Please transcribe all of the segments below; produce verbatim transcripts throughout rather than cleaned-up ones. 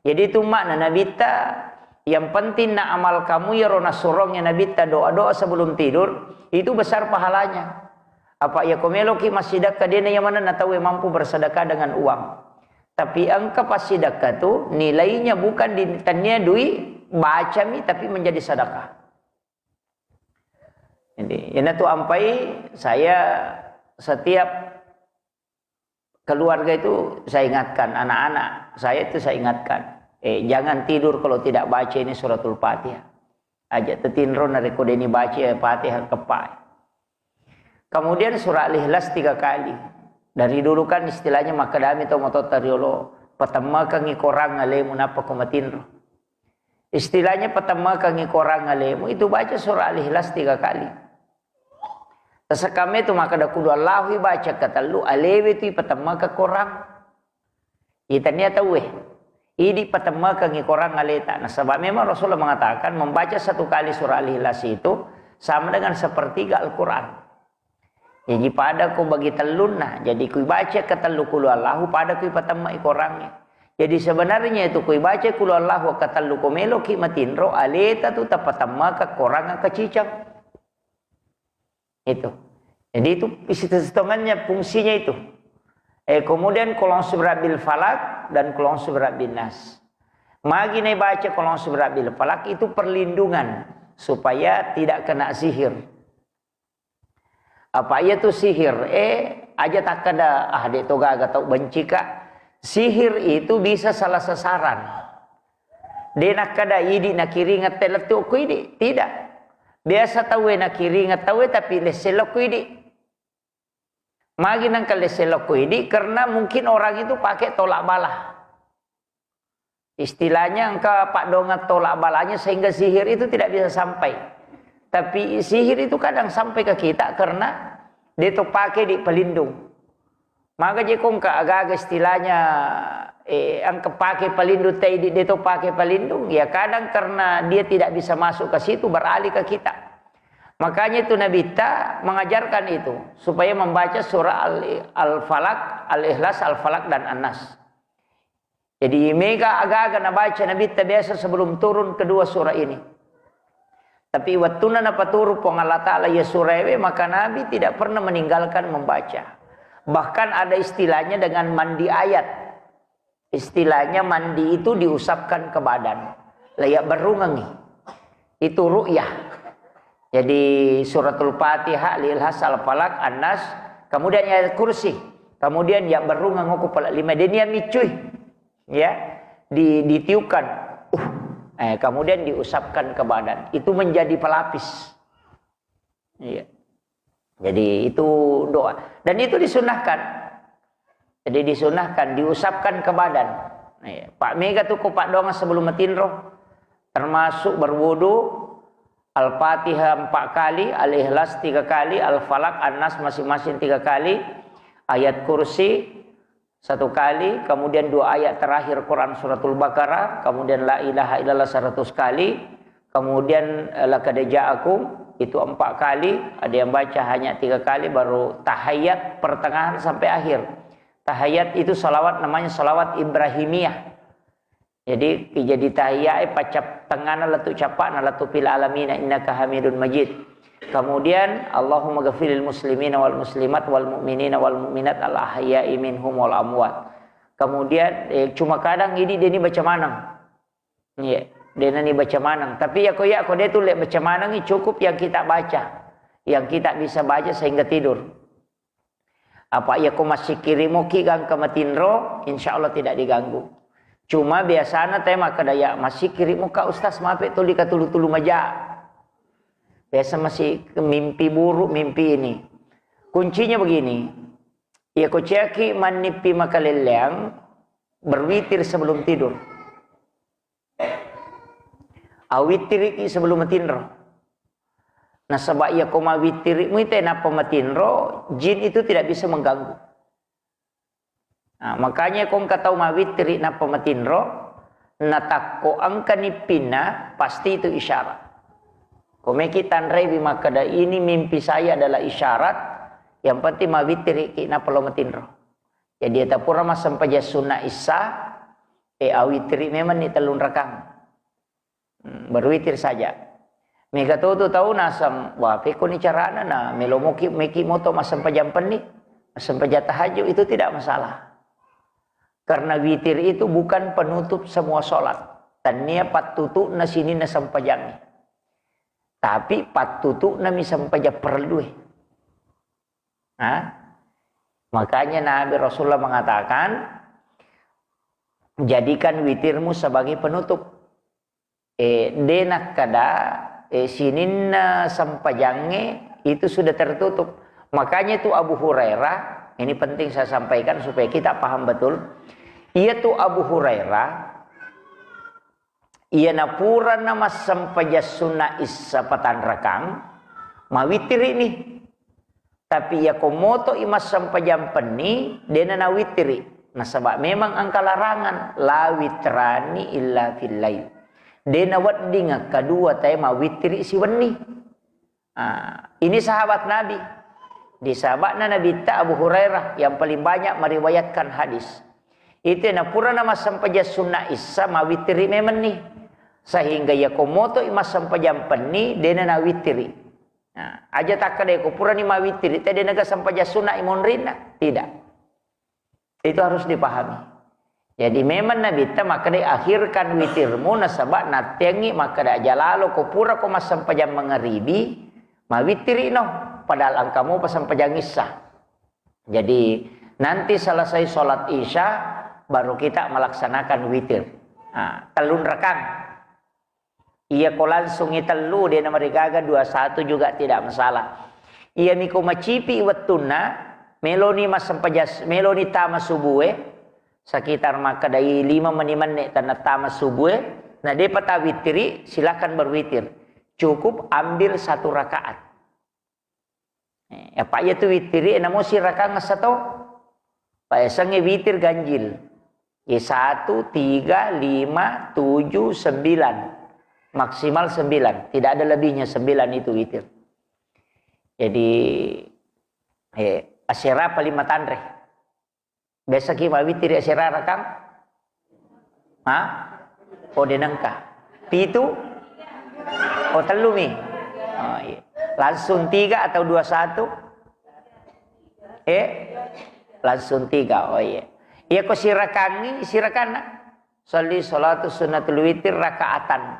Jadi itu makna Nabitta, yang penting na amal kamu ya rona sorongnya Nabitta doa-doa sebelum tidur, itu besar pahalanya. Apa ya ko meloki massidakka dena yang mana na tahu mampu bersedekah dengan uang. Tapi engka passidakka tu nilainya bukan di tania dui bacami tapi menjadi sedekah. Jadi, ina tu ampai saya setiap keluarga itu saya ingatkan, anak-anak saya itu saya ingatkan, eh, jangan tidur kalau tidak baca ini suratul Fatihah. Aja tetinro narekko deni baca Fatihah kepai. Kemudian surah Al-Ikhlas tiga kali. Dari dulu kan istilahnya makkedami to mototta riolo, patemmakengi korang alemu nappa ko matinro. Istilahnya patemmakengi korang alemu itu baca surah Al-Ikhlas tiga kali. Tasekame tu makkeda kudu Allahu baca ketellu alewe tu ipatemmaka korang. Itania tauwe. Idi patemmakengi korang aleta. Nasaba memang Rasulullah mengatakan membaca satu kali surah Al-Ikhlas itu sama dengan sepertiga Al-Quran. Jadi pada ko bagi tellunna, jadi kui baca ketellu kulu Allahu pada kui patemma i korangnge. Jadi sebenarnya itu kui baca kulu Allahu ketellu ko meloki matinro aleta tu tapatemmaka korang kacicang. Itu. Jadi itu sitongannya fungsinya itu. Eh, kemudian kulong subrat bil falak dan kulong subrat bin nas. Magi baca kulong subrat bil falak itu perlindungan supaya tidak kena sihir. Apa iya tu sihir? Eh, aja takkeda, ah, de to gaga tau benci ka. Sihir itu bisa salah sasaran. De nakkeda idi nakiringette lettu ko idi. Tidak. Biasa tauwe nakiringette tauwe tapi lesse lokko idi. Magi nangka lesse lokko idi karena mungkin orang itu pakai tolak bala. Istilahnya engka paddongan tolak balanya sehingga sihir itu tidak bisa sampai. Tapi sihir itu kadang sampai ke kita karena de to pake di pelindung. Maka je ko engka aga-aga istilahnya, eh, engka pake pelindung tei di de to pake pelindung, ya kadang karena dia tidak bisa masuk ke situ beralih ke kita. Makanya itu Nabi ta mengajarkan itu supaya membaca surah Al- Al-Falaq, Al-Ikhlas, Al-Falaq dan An-Nas. Jadi mega aga-aga nabaca Nabitta biasa sebelum turun kedua surah ini. Tapi wattunna napaturu Puang Allah Ta'ala ya surah ewe, maka Nabi tidak pernah meninggalkan membaca. Bahkan ada istilahnya dengan mandi ayat. Istilahnya mandi itu diusapkan ke badan. Layak berungangi. Itu ru'yah. Jadi suratul Fatihah, Al-Ikhlas, Al-Falaq, An-Nas, kemudian ayat kursi. Kemudian ya berungang aku pala lima. Dia niat micui. Ya, di, ditiupkan. Uh, eh, kemudian diusapkan ke badan. Itu menjadi pelapis. Iya. Jadi itu doa. Dan itu disunahkan. Jadi disunahkan, diusapkan ke badan. Iya. Pak mega tu ko pak doang sebelum matinro. Termasuk berwudu, Al-Fatihah empat kali, Al-Ikhlas tiga kali, Al-Falaq, An-Nas masing-masing tiga kali, ayat kursi, satu kali, kemudian dua ayat terakhir Quran Suratul Baqarah, kemudian La ilaha illallah seratus kali, kemudian eh, Laqad ja'akum itu empat kali, ada yang baca hanya tiga kali, baru tahiyat pertengahan sampai akhir. Tahiyat itu salawat namanya salawat Ibrahimiyah. Jadi jadi tahiyat eh, pacap tengahna latu capakna latu fil alamina innaka hamidun majid. Kemudian Allahumma ghafiril muslimina wal muslimat wal mu'minina wal mu'minat al ahya'i minhum wal amwat. Kemudian eh, cuma kadang ini dia ini baca manang. Iya, dia ini baca manang. Tapi ya ko ya ko dia tulis baca manang ini cukup yang kita baca. Yang kita bisa baca sehingga tidur. Apa iya ko massikirimu ki gangka matinro, insya Allah tidak diganggu. Cuma biasana te makkeda ya massikirimu ka ustaz mape tuli ka tulu-tulu maja. Biasa masih mimpi buruk mimpi ini. Kuncinya begini. Iya ko ciaki mannipi makalelleang berwitir sebelum tidur. Awittiriki sebelum matinro. Nasaba iya ko mawittirimu ite nappa matinro, jin itu tidak bisa mengganggu. Nah, makanya ko engka tau mawittiri nappa matinro, natakko engka nippinna, pasti itu isyarat. Ko meki tanrewi makkeda ini mimpi saya adalah isyarat, yang penting mawittiriki nappa lo matinro. Jadi eta pura massempajang sunna issa, Eh, awitiri memang ni tellung rakang. Hmm, berwitir saja. Mega to tu tau naseng, wah, pekko ni carana na melo moki, meki moto massempajang penni, massempajang tahajud, itu tidak masalah. Karena witir itu bukan penutup semua sholat. Tania pattutu'na sininna sempajangnge. Tapi pattutu'na mi sempajang perlu. Nah, makanya Nabi Rasulullah mengatakan, jadikan witirmu sebagai penutup. Eh, de nakkeda, eh, sininna sempajangnge itu sudah tertutup. Makanya itu Abu Hurairah, ini penting saya sampaikan supaya kita paham betul. Iya tu Abu Hurairah, iya napurana massempajang sunna issa patanrakang, mawitiri ni. Tapi iya ko moto i massempajang penni, dena nawitiri. Nasaba memang engka larangan, la witrani illa fil lail. Dena wedding kedua tae mawitiri siwenni. Ah, ini sahabat Nabi. Di sahabatna Nabitta Abu Hurairah yang paling banyak meriwayatkan hadis. Itu napurana massempajang sunna issa mawitiri memenni. Sehingga iya ko moto i massempajang penni, dena nawitiri. Nah, aja takkeda ko purani mawitiri, te denaga sempajang sunna i monrinna. Tidak. Itu harus dipahami. Jadi memang Nabitta makkeda akhirkan witirmu nasaba natteangngi makkeda aja lalo ko pura ko massempajang mangaribi, mawitiri no. Padahal engka mopa sempajang issa. Jadi nanti selesai sholat isya baru kita melaksanakan witir. Nah, tellung rakang. Iya ko langsungi tellu, de namarigaga dua satu juga tidak masalah. Iya miko macipi wettunna, meloni massempajas, meloni tama subue, sekitar makkedai lima meni menne tanna tama subue, na depa tawitiri, silakan berwitir. Cukup ambil satu rakaat. Eh, apa iya tu witiri, namo sirakang sato. Paesangnge witir ganjil. Eh, satu, tiga, lima, tujuh, sembilan. Maksimal sembilan. Tidak ada lebihnya sembilan itu witir. Jadi, eh, asera paling matanre. Biasa ki mawitiri asera rakang? Ha? Oh, denengka. Pitu? Oh, tellu mi. Oh, iya. Langsung tiga atau dua satu? Eh? Langsung tiga. Oh, iya. Iya ko sirakangi, sirakanna. Salli salatu sunnatul witir rakaatan.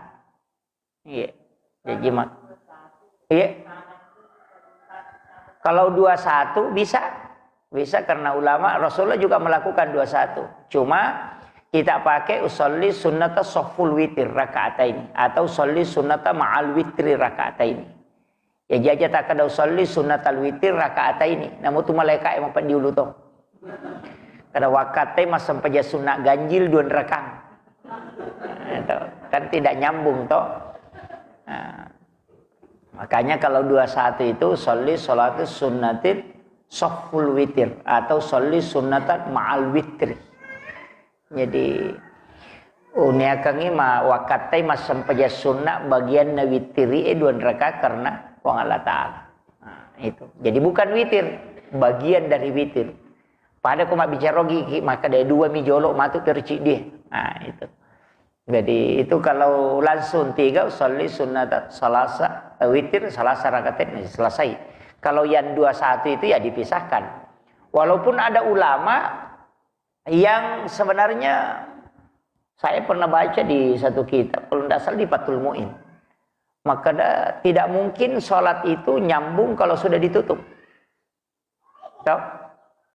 Iya. Jadi ma-, iya. Kalau dua satu bisa, bisa karena ulama Rasulullah juga melakukan dua satu. Cuma kita pakai usolli sunnata sofful witir rakaataini atau usolli sunnata ma'al witri rakaataini. Ya jaja tak ada usolli sunnatal witir rakaataini. Namun tu malaikat yang empat diulu to. Kada wakkatai massempajang sunna ganjil dua rakang. Itu kan tidak nyambung to. Nah, makanya kalau dua satu itu sholli sholatu sunnatin sofful witir atau sholli sunnatan ma'al witri. Jadi uniakangi ma wakkatai massempajang sunna bagian na witiri e dua raka karena Puang Allah Ta'ala. Nah, itu. Jadi bukan witir, bagian dari witir. Pada ko mabbicara ogi ki, maka ada dua mi jolo matu perci dia. Nah, itu. Jadi itu kalau langsung tiga usalli sunnata salasa, eh, witir salasa rakaat, nah, selesai. Kalau yang dua satu itu ya dipisahkan. Walaupun ada ulama yang sebenarnya saya pernah baca di satu kitab, kalau tidak salah di Fathul Muin. Maka da-, tidak mungkin sholat itu nyambung kalau sudah ditutup. Toh?